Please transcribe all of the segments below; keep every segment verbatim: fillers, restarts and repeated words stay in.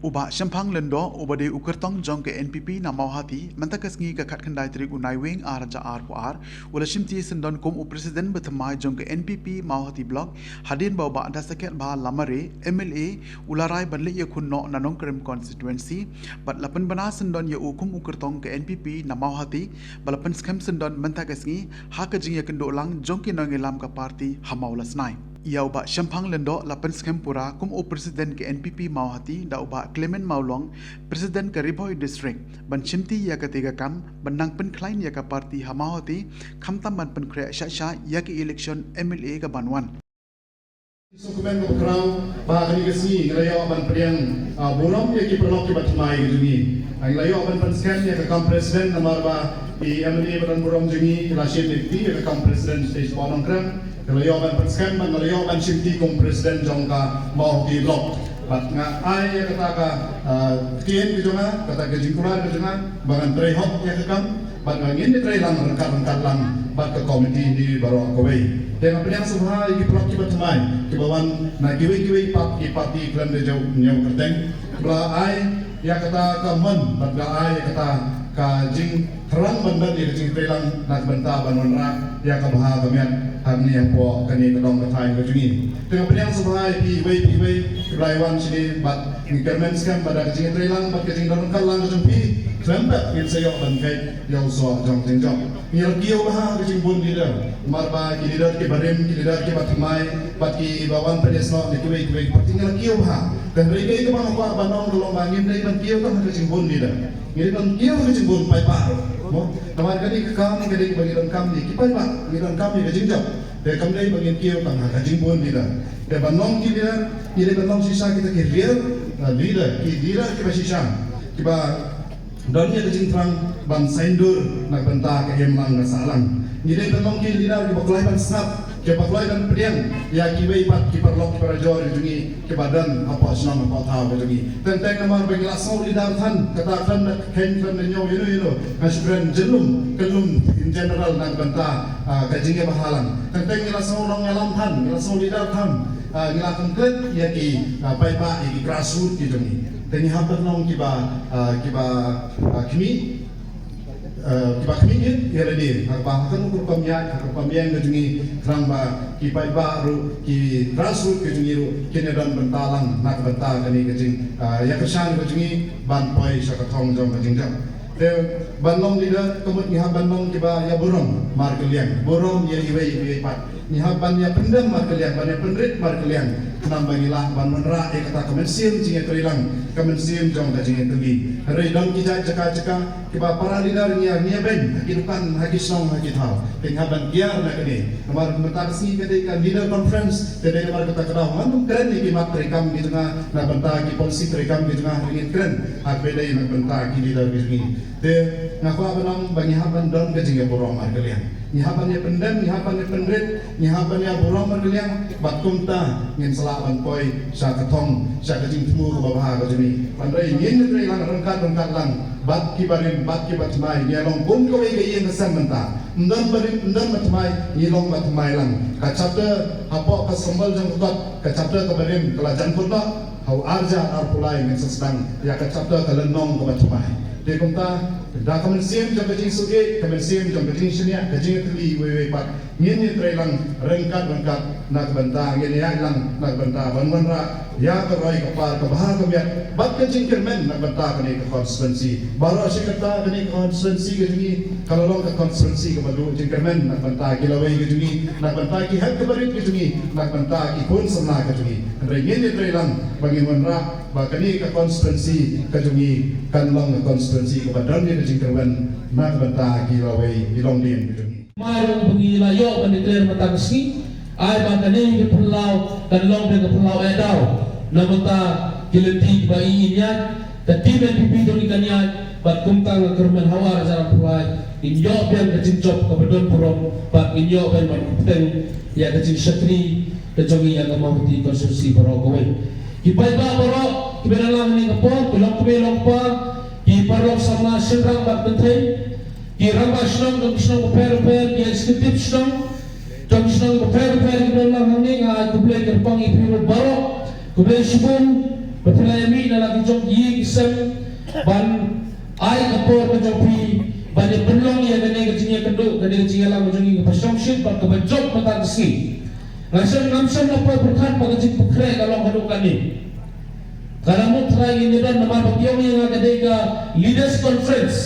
U Bah Shemphang Lyngdoh, uba dei u kyrtong jong ka N P P na Mawhati, mynta ka sngi ka khatkhyndai tarik u Naiwieng ar hajar arphew ar, u la shimti syndon kum u president bathymmai jong ka N P P Mawhati Block, hadien ba u Bah Dasakhiatbha Lamare, M L A, u la rai ban leit ïakhun noh na Nongkrem constituency, bad la pynbna syndon ïa u kum u kyrtong ka N P P na Mawhati, ba la pynskhem syndon mynta ka sngi, ha ka jingïakynduh lang jong ki nongïalam ka party ha Mawlasnai. Ïa u Bah Shemphang Lyngdoh la pynskhem pura kum u president ka N P P Mawhati da u Bah Clement Mawlong, president ka Ri Bhoi District, ban shimti ïa kata ka kam, ban nang pynkhlaiñ ïa ka party ha Mawhati, khamtam ban pynkhreh shah shah ïa ka election M L A ka ban wan. Sngewkmen kaba khraw ba ha kane ka sngi ngi la ïoh ban pdiang, ah, burom ïa ki paralok kiba thymmai ka jong ngi. Ah, ngi la ïoh ban pynskhem ïa ka kam president namar ba i M L A ba don burom jong ngi i la shim ïa ka kam president stage four Nongkrem. Ngi la ïoh ban pynskhem bad ngi la ïoh ban shimti kum president jong ka Mawhati Block. Bad nga ai ïa kata ka, ah, ktien ka jong nga, kata ka jingkular ka jong nga ba ngan trei hok ïa ka kam. Bad ba ngin ïatrei lang ryngkat ryngkat lang bad ka komiti hi baroh kawei. Te nga pdiang sngewbha ïa ki paralok kiba thymmai kiba wan na kiwei kiwei pat ki party khlem da jauh ñiew kyrteng. Ba la ai ïa kata ka mon bad ba la ai ïa kata ka jingthrang ban don ïa ka jingïatrei lang na ka bynta ban wanrah ïa ka bha ka miat hangne hapoh kane ka dong ka thaiñ ka jong ngi. Te nga pdiang sngewbha ïa phi iwei pa iwei kiba la wan shane bad ngi kyrmen skhem ba da ka jingïatrei lang bad ka jingdon ryngkat lang ka jong phi khlem pep ngin sa ïoh ban kheit ïa u soh jong ka jingjop. Ngi la kiew bha ha ka jingbun leader. Namar ba ki leader kiba rim, ki leader kiba thymmai bad kiba wan pynïasnoh na kiwei kiwei ki party ngi la kiew bha. Te hynrei kaei kaba nga kwah ban ong ka long ba ngim dei ban kiew tang ha ka jingbun leader. Ngi dei ban kiew ha ka jingbun paidbah ruh. Mo, namar kane ka kam ka dei kaba ngi donkam ïa ki paidbah, ngi donkam ïa ka jingjop. Te kam dei ba ngin kiew tang ha ka jingbun leader. Te ban long ki leader, ngi dei ban long shisha kita ki real, uh, leader, ki leader kiba shisha, kiba don ïa ka jingthrang ban saiñdur na ka bynta ka imlang ka sahlang. Ngi dei ban long ki leader kiba kloi ban sngap, kiba kloi ban pdiang ïa kiwei pat ki paralok ki parajor jong ngi kiba don hapoh shnong hapoh thaw ka jong ngi. Teng teng namar ba ngi la sngew leader than, kata khlem da kheiñ khlem da ñiew ïano ïano, nga shu kren jyllum kyllum in general na ka bynta, ah, ka jingïabhalang. Teng teng ngi la sngew nongïalam than, ngi la sngew leader than, ah, ngi la kyntait ïa ki, ah, paidbah, ïa ki grassroot ki jong ngi. Te ngi hap ban long kiba, ah, kiba, ah, khmih, ah, kiba khmih ïa lade, ha kaba ha kano ka rukom ïaid, ha ka rukom ïeng ka jong ngi, khnang ba ki paidbah ruh, ki grassroot ki jong ngi ruh kin ïadon bynta lang na ka bynta kane ka jing, ah, ïakyrshan ka jong ngi ban poi sha ka thong jong ka jingjop. Te ban long leader ka mut ngi hap ban long kiba ïaburom markylliang, burom ïa iwei iwei pat. Ngi hap ban ïa pyndem markylliang, ban ïa pynrit markylliang. Namar ba ngi lah ban wanrah ïa kata ka mynsiem jingïatreilang, ka mynsiem jong ka jingïatylli. Hynrei don ki jait jaka jaka kiba para leader ngi ïa, ngi ïa beiñ ha ki dukan, ha ki shnong, ha ki thaw. Te ngi hap ban kiar na kane. Namar mynta ka sngi ka dei ka leader conference, te dei namar kata ka daw ngan ym kren ïa ki mat treikam ki jong nga na bynta ki policy treikam ki jong nga, hynrei ngin kren ha kaba dei na bynta ki leader ki jong ngi. Te nga kwah ban ong ba ngi hap ban don ka jingïaburom markylliang. Ngi hap ban ïa pyndem, ngi hap ban ïa pynrit, ngi hap ban ïaburom markylliang, bad kumta ngin sa lah ban poi sha ka thong, sha ka jingthmu kaba bha ka jong ngi. Hynrei ngin ïatrei lang ryngkat ryngkat lang bad kiba rim bad kiba thymmai, ngi ïa long kum kawei ka ïing ka sem mynta. Ym don ba rim, ym don ba thymmai, ngi long ba thymmai lang. Ka chapter hapoh ka symbol jong ka kot, ka chapter kaba rim ka la jan kut noh. Ha u ar hajar arphew lai ngin sa sdang ïa ka chapter ka lynnong kaba thymmai. Te kumta, da ka mynsiem jong ka jingsngewsih, ka mynsiem jong ka jingshaniah, ka jingïatylli iwei iwei pat, ngin ïatrei lang ryngkat ryngkat na ka bynta, ngin ïaid lang na ka bynta ban wanrah ïa ka roi ka par, ka bha ka miat bad ka jingkyrmen na ka bynta kane ka constituency. Baroh shi katta kane ka constituency ka jong ngi ka la long ka constituency kaba duh jingkyrmen na ka bynta ki lawei ka jong ngi, na ka bynta ki hep kiba rit ka jong ngi, na ka bynta ki khun samla ka jong ngi. Hynrei ngin ïatrei lang ba ngin wanrah ba kane ka constituency ka jong ngi kan long ka constituency kaba don ïa ka jingkyrmen na ka bynta ki lawei ki longdien ka jong ngi. Mar ba ngi la ïoh ban declare mynta ka sngi, ai ba kane ka phyllaw kan long ka phyllaw eh daw na bynta ki lynti ba i ïaid, ka team N P P jong ngi kan ïaid, bad kumta nga kyrmen ha u ar hajar arphew lai ngin ïoh biang ka jingjop kaba don burom, bad ngin ïoh biang ban pynbteng ïa ka jingshakri ka jong ngi ïa ka Mawhati constituency baroh kawei. Ki paidbah baroh kiba dang lang ha kane ka por, ki longkmie longkpa, ki paralok samla shynrang bad kynthei, ki rangbah shnong jong ki shnong bapher bapher, ki executive shnong jong ki shnong bapher bapher kiba dang lang hangne, nga ai khublei kyrpang ïa phi ruh baroh. Khublei shibun. Ba phi la ïa mih na la ki jong ki ïing ki sem ban ai ka por ka jong phi ban ïa pynlong ïa kane ka jingïakynduh, kane ka jingïalang ka jong ngi kaba shongshit bad kaba jop mynta ka sngi. Nga shem, ngam shem na poi pyrkhat ba ka jingpynkhreh ka long haduh kane. Ka la mut trai ngin ïa don namar ba ki ong ïa nga ka dei ka Leaders Conference.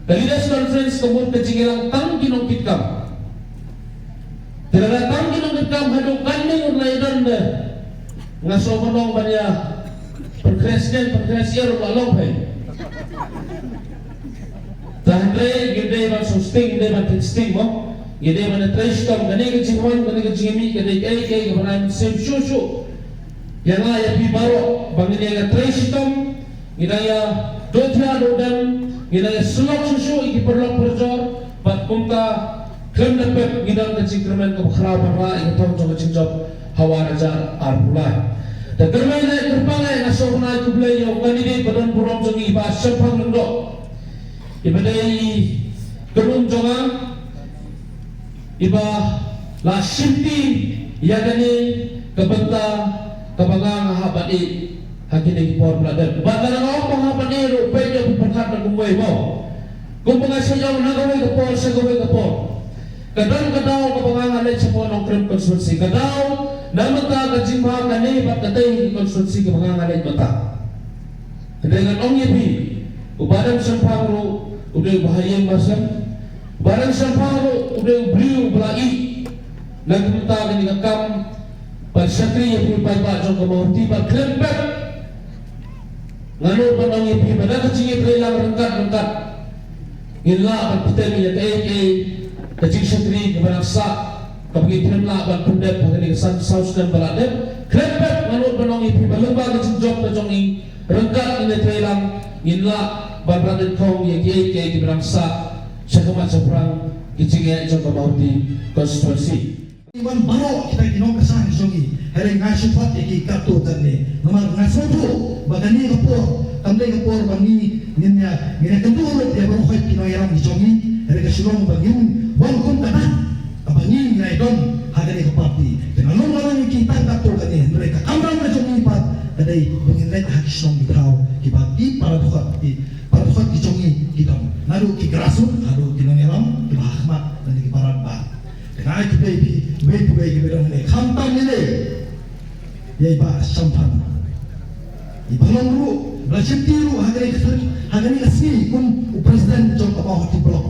Ka Leaders Conference ka mut ka jingïalang tang ki nongkitkam. Te lada tang ki nongkitkam haduh kane ngut la ïa don de. Nga shu ban ong ban ïa pynkhreh sien pynkhreh sien ruh la long phi. Te hynrei ngi dei ban shu sting, ngi dei ban thik sting mo. Ngi dei ban trei shitom, kane ka jingwan, kane ka jingmih ka dei kaei kaei kaba nang shem shuh shuh. Ïa nga ïa phi baroh ba ngin ïa trei shitom. Ngi dang ïa duh thiah duh dem, ngi dang ïa syllok shuh shuh ïa ki paralok parajor, bad kumta khlem da pep ngi don ka jingkyrmen kaba khraw ban rah ïa ka thong jong ka jingjop ha u ar hajar arphew lai. Te kyrmen eh kyrpang eh nga sngewbha ban ai khublei ïa u candidate ba don burom jong ngi Bah Shemphang Lyngdoh. Iba dei i kynum jong nga, iba la shimti ïa kane ka bynta kaba nga nga hap ban ïeh ha kine ki por ba la dep. Bad lada nga ong ba nga hap ban ïeh ruh peit ïa u pyrkhat na kumwei mo. Kumba nga shu ong na kawei ka por sha kawei ka por. Ka don ka daw kaba nga nga leit shapoh Nongkrem constituency. Ka daw na mynta ka jingbha kane bad katei ka constituency kaba nga nga leit mynta. Hynrei ngan ong ïa phi, u Bah Dang Shemphang ruh u dei u bahaïing basem. U Bah Dang Shemphang ruh u dei u briew uba la ïeh na ka bynta kane ka kam ban shakri ïa phi paidbah jong ka Mawhati bad khlem pep. Nga nud ban ong ïa phi ba da ka jingïatreilang ryngkat ryngkat ngin lah ban pyntip ïa kaei kaei ka jingshakri kaba nang sah kaba ngi khlem lah ban pyndep ha kane ka san saw snem ba la dep. Khlem pep nga nud ban ong ïa phi ba lyngba ka jingjop ka jong ngi ryngkat ngin ïatreilang ngin lah ban rat nyngkong ïa kiei kiei kiba nang sah sha khmat shaphrang ki jingeh jong ka Mawhati constituency. Wan baroh kita ki nongkyrshan ki jong ngi. Hynrei nga shu pat ïa ki katto katne. Namar nga sngewthuh ba kane ka por kam dei ka por ba ngi ngin ïa, ngin ïa kynduh lut ïa baroh ki nongïalam ki jong ngi. Hynrei ka shu long ba ngin wan kum ka dak kaba ngi ngi ïa don ha kane ka party. Te nga long nga long ïa ki tang katto katne. Hynrei ka kamram ka jong ngi pat ka dei ba ngin leit ha ki shnong ki thaw kiba ki para dkhot ki para dkhot ki jong ngi ki don. Naduh ki grassroots haduh ki nongïalam kiba ha khmat lane ki para rangbah. Te nga ai khublei ïa phi, wei pa wei kiba don hangne. Khamtam ïa lei ïa i Bah Shemphang. I ba long ruh, ba la shimti ruh ha kane ka, ha kane ka sngi kum u president jong ka Mawhati Block.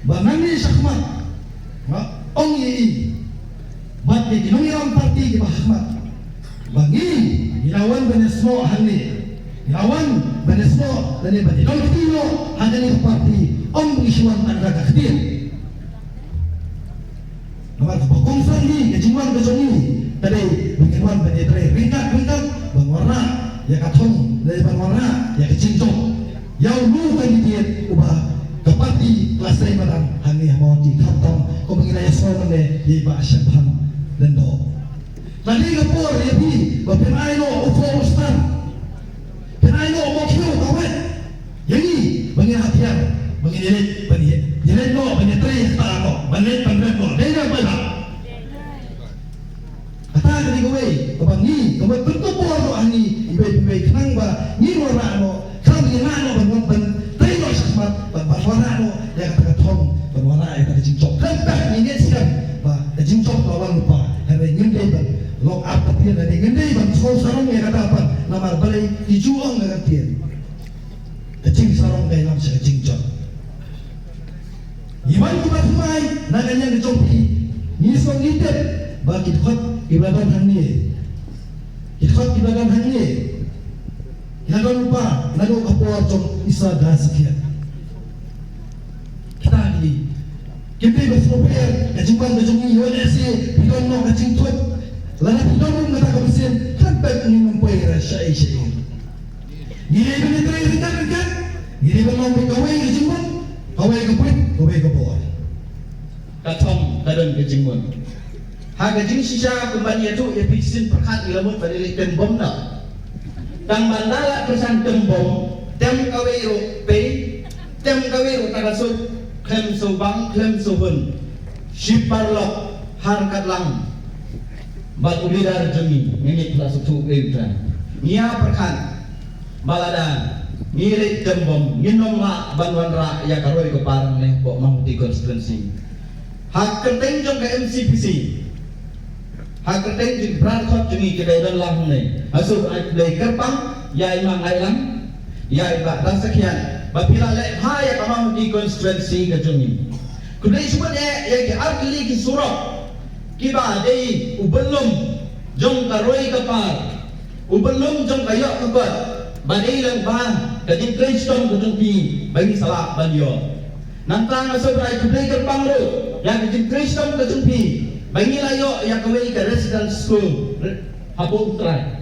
Ba nangne shakhmat nga ong ïa i bad ïa ki nongïalam party kiba ha khmat ba ngi, ngi la wan ban ïasnoh hangne. Ngi la wan ban ïasnoh lane ban ïadon kti noh ha kane ka party, ym ba ngi shu wan tang da ka ktien. Namar kaba kongsan hi ka jingwan ka jong ngi ka dei ba ngin wan ban ïatrei ryngkat ryngkat ban wanrah ïa ka thong lane ban wanrah ïa ka jingjop ïa uno ka candidate uba ka party ka la sei madan hangne ha Mawhati khamtam kumba ngi la ïasnoh mynne ïa i Bah Shemphang Lyngdoh. Ka dei ka por ïa phi ba phin ai noh u four star. Phin ai noh u mawkhiew kawei ïa ngi ba ngin hap ïa ba ngin ïaleit ban ïaleit noh ban ïatrei ïa kata noh ban leit ban rep noh. Dei na bai ba kata ka dei kawei kaba ngi kawei pynkup por noh ha ngi iwei pa iwei khnang ba ngin wanrah noh. Khnang ba ngin lah noh ban wan ban trei noh shakhmat ban ban wanrah noh ïa kata ka thong ban wanrah ïa kata ka jingjop. Khlem pep ngi ngeit skhem ba ka jingjop ka wan lypa. Hynrei ngim dei ban long artatien, hynrei ngim dei ban sngewsarong ïa kata pat namar balei ki ju ong ka ktien. Ka jingsarong ka ïalam sha ka jingjop. Ngi wan kiba thymmai na ka liang ka jong phi. Ngi sngewthuh ba ki dkhot kiba don hangne, ki dkhot kiba don hangne ki la don lypa naduh ka por jong i Sir Dasikiat. Kita ki, kim dei ba sngewbha ka jingwan ka jong ngi. Ïoh lehse phi don noh ka jingthoh, lada phi don ruh kata ka mynsiem, khlem pep ngin ym poi ra shaei shaei. Ngi dei ban ïatrei ryngkat ryngkat. Ngi dei ban long kawei ka jingmut, kawei ka buit, kawei ka bor. Ka thong ka don ka jingmut. Ha ka jingshisha kumba ngi ïathuh ïa phi shisien pyrkhat ngi la mut ban ïaleit tem bom na. Tang ban da la kyrshan tem bom, tem kawei ruh pei, tem kawei ruh ta ka sut, khlem sngewbang khlem sngewhun. Shi paralok ha ryngkat lang. Bad u leader jong ngi, ngi ngeit la suk suk ei uta. Ngi ïa pyrkhat ba lada ngi leit tem bom, ngin ym lah ban wanrah ïa ka roi ka par ne hapoh Mawhati constituency. Ha kyrteng jong ka M C P C, ha kyrteng jong ki para dkhot jong ngi kiba don lang ne, nga shu ai khublei kyrpang ïa i Mang Ailang, ïa i Bah Dasakhiat, ba phi la leh bha ïa ka Mawhati constituency ka jong ngi. Khublei shibun eh ïa ki ar tylli ki surok kiba dei u bynlum jong ka roi ka par, u bynlum jong ka ïoh ka kot, ba dei lang ba ka jingtrei shitom ka jong phi ba ngi sa lah ban ïoh. Nangta nga sngewbha ai khublei kyrpang ruh ïa ka jingtrei shitom ka jong phi ba ngi la ïoh ïa kawei ka residence school hapoh Umtrai.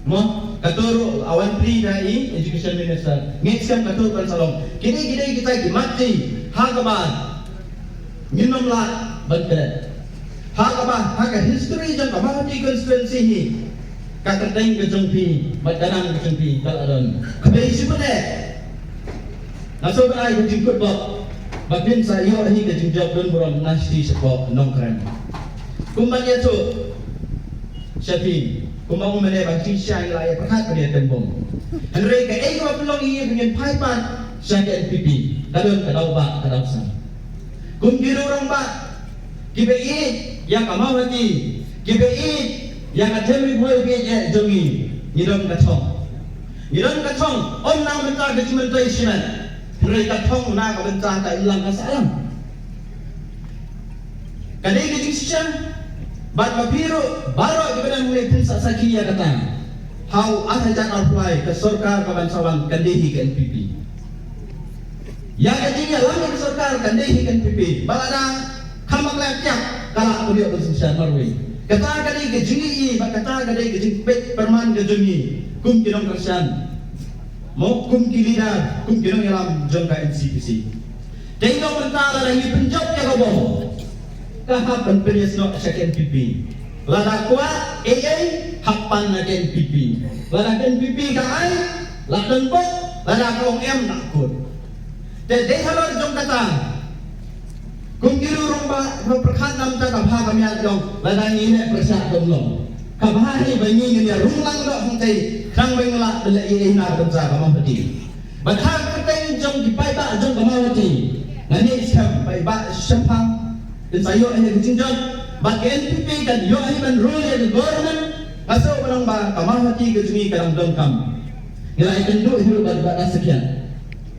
Mo, kato ruh a wan free da i Education Minister. Ngeit skhem kato kan sa long. Kine ki dei kita ki mat jong ngi ha kaba ngin ym lah ban klet. Ha kaba, ha ka history jong ka Mawhati constituency hi, ka kyrteng ka jong phi bad ka nam ka jong phi ka la don. Khublei shibun eh. Nga sngewbha ai ka jingkyrpad ba phin sa ïoh hi ka jingjop don burom na shisha shapoh Nongkrem. Kumba ïathuh sha phi, kumba ong mynne ba jingshisha ngi la ïa pyrkhat ba ïa tem bom. Hynrei kaei kaba pynlong ïa ngi ba ngin phai pat sha ka N P P, ka don ka daw ba ka daw san. Kum ki rangbah kiba ïeit ïa ka Mawhati, kiba ïeit ïa ka them ri bhoi ba ïeit jong ngi, ngi don ka thong. Ngi don ka thong, ym na ka bynta ka jingmyntoi shimet, hynrei ka thong na ka bynta ka imlang ka sahlang. Ka dei ka jingshisha, bad ma phi ruh baroh kiba don hangne phin sa sakhi ïa kata. Ha u ar hajar arphew lai ka sorkar ka ban sa wan kan dei hi ka N P P. Ïa ka jingïalam ka sorkar kan dei hi ka N P P. Ba lada kham bakla tiak ka la ka ïoh ka jingshisha marwei. Kata ka dei ka jingïohi bad kata ka dei ka jingpeit pyrman ka jong ngi kum ki nongkyrshan, mo, kum ki leader, kum ki nongïalam jong ka N C P C. Dei long mynta lada ngi pynjop ïa ka bom, ka hap ban pynïasnoh sha ka N P P. Lada kwah ei ei, hap pan na ka N P P. Lada ka N P P ka ai, la don bok, lada ka ong em, la kut. Te dei halor jong kata, kum ki rangbah ba pyrkhat na ka bynta ka bha ka miat jong, lada ngi leh pyrshah kumno. Ka bha hi ba ngi ngin ïa rung lang doh hangtei, khnang ba ngin lah ban leh ei ei na ka bynta ka Mawhati. Bad ha ka kyrteng jong ki paidbah jong ka Mawhati, nga ngeit skhem ba i Bah Shemphang kan sa ïoh ïa ka jingjop, bad ka N P P kan ïoh hi ban rule ïa ka government. Nga sngewbha ban ong ba ka Mawhati ka jong ngi ka dang donkam. Ngi la ïakynduh hi ruh bad i Bah Dasakhiat,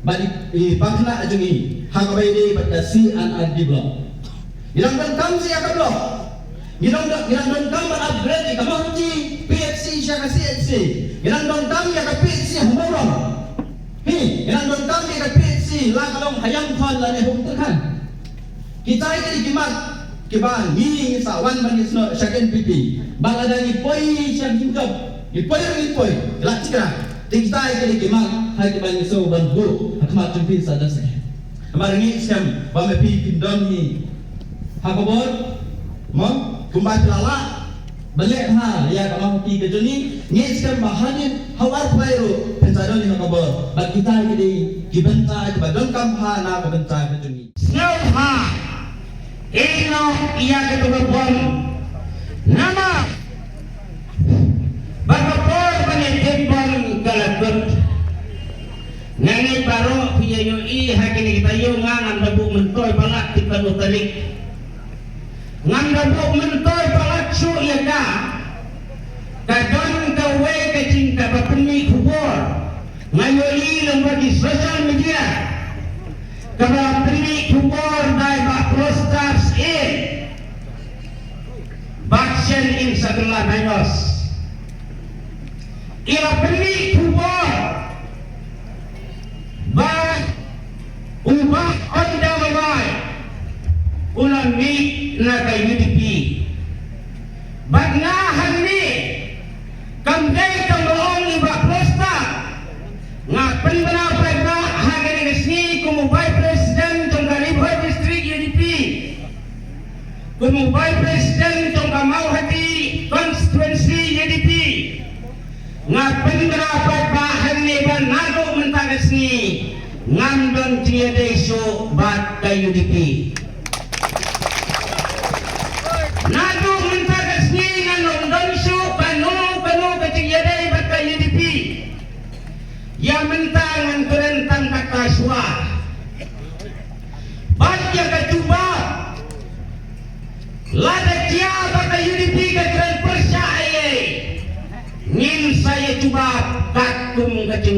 bad i, i Bah Khynnah jong ngi ha kaba ïadei bad ka C and R D block. Ngi dang donkam sha ïa ka block. Ngi dang, ngi dang donkam ban upgrade ïa ka Mawhati P H C sha ka C H C. Ngi dang donkam ïa ka P H C ha Mawrong. Hi, ngi dang donkam ïa ka P H C la ka long ha Yamphon lane ha Umtyrkhang. Kita ki dei ki mat kiba ngi, ngi sa wan ban ïasnoh sha ka N P P. Ba lada ngi poi sha ka jingjop, ngi poi ruh ngi poi, la tikna. Te kita ki dei ki mat ha kiba ngi sngewbha ban buh ha khmat jong phi sa da sa. Namar ngi shem ba ma phi phin don hi ha ka bor, mo, kumba phi la lah ban leh bha ïa ka Mawhati ka jong ngi, ngi shem ba hadien ha u ar phlai ruh phin sa don hi ha ka bor. Bad kita ki dei ki bynta kiba donkam bha na ka bynta ka jong ngi. Sngewbha ïehnoh ïa kata ka bom. Namar ba ka por ban ïa tem bom ka la kut. Nga ngeit baroh phi ïa ïohi ha kine ki taïew nga ngam da buh myntoi palat tip katno tarik. Ngam da buh myntoi palat shuh ïa ka. Ka don kawei ka jingkaba pynmih khubor nga ïohi lyngba ki social media, kaba pynmih khubor da i Bah Prostar Syiem, Bah Shen in sa kylla divorce. I la pynmih khubor ba u Bah Ongdam Wai u la mih na ka U D P. Bad nga hangne, kam dei tang ba ong i Bah Prostar, nga pynbna paidbah ha kane ka sngi kum u Vice President jong ka Ri Bhoi District U D P, kum u Vice President jong ka Mawhati Constituency U D P. Nga pynbna paidbah hangne ba naduh mynta ka sngi ngam don jingïadei shuh bad ka U D P. Naduh mynta ka sngi ngan ong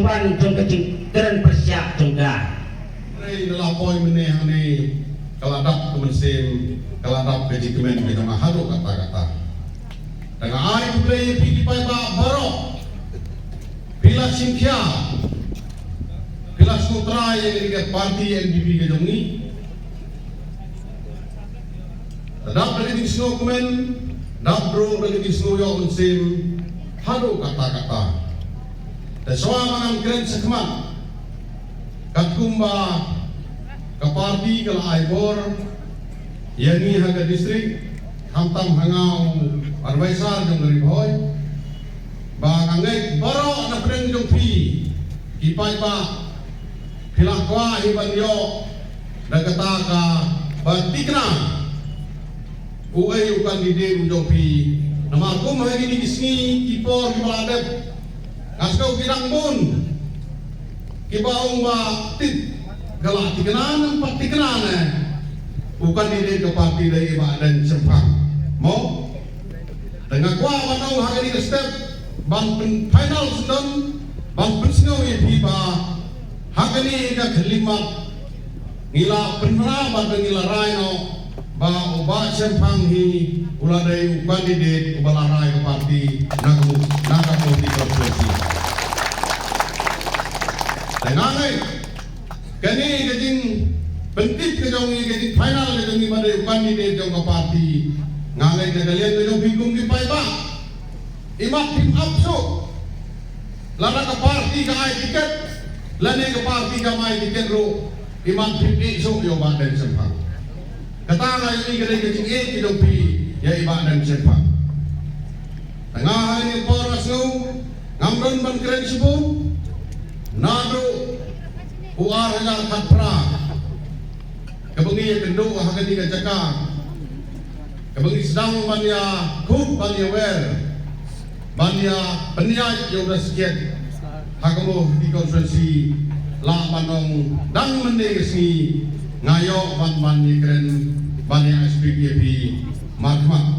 Pan jong ka jingkren pyrshah jong ka. Hynrei na la poi mynne hangne ka la dap ka mynsiem, ka la dap ka jingkmen ka jong nga haduh katta katta. Te nga ai khublei ïa phi ki paidbah baroh. Phi la shim khia, phi la sngewtrai ïa kane ka party N P P ka jong ngi. Te dap da ka jingsngewkmen, dap ruh da ka jingsngew ïoh mynsiem haduh katta katta. Te shuwa ba ngan kren shakhmat, katkum ba ka party ka la ai bor ïa ngi ha ka district, khamtam ha nga u advisor jong ka Ri Bhoi, ba nga ngeit baroh na pdeng jong phi ki paidbah phi la kwah hi ban ïoh da kata kaba thikna uei u candidate u jong phi. Namar kum ha kine ki sngi ki por kiba la dep, nga sngew ki dang bun kiba ong ba tip ka la thikna ne em pat thikna ne u candidate ka party dei i Bah Deng Shemphang. Mo? Te nga kwah ban ong ha kane ka step ban pyn-final sdang, ban pynsngew ïa phi ba ha kane ka khyllipmat ngi la pynbna bad ngi la rai noh ba u Bah Shemphang hi u la dei u candidate uba la rai ka party na ka, na ka Mawhati constituency. Te nga ngeit kane ka jingpyntip ka jong ngi, ka jingfinal ka jong ngi ba dei u candidate jong ka party, nga ngeit na ka liang ka jong phi kum ki paidbah, imat phim ap shuh. Lada ka party ka ai tiket, lane ka party kam ai tiket ruh, imat phim ïeh shuh ïa u Bah Deng Shemphang. Kata nga ïohi ka dei ka jingïeit ka jong phi ïa i Bah Deng Shemphang. Te nga ha kane ka por nga sngew ngam don ban kren shibun naduh u ar hajar khatphra, kaba ngi ïakynduh ha kane ka jaka, kaba ngi sdang ban ïakut, ban ïawer, ban ïapynïaid ïa u Riewskit ha ka Mawhati constituency. Lah ban ong dang mynne ka sngi nga ïoh ban, ban ïakren, ban ïa-speak ïa phi markhmat.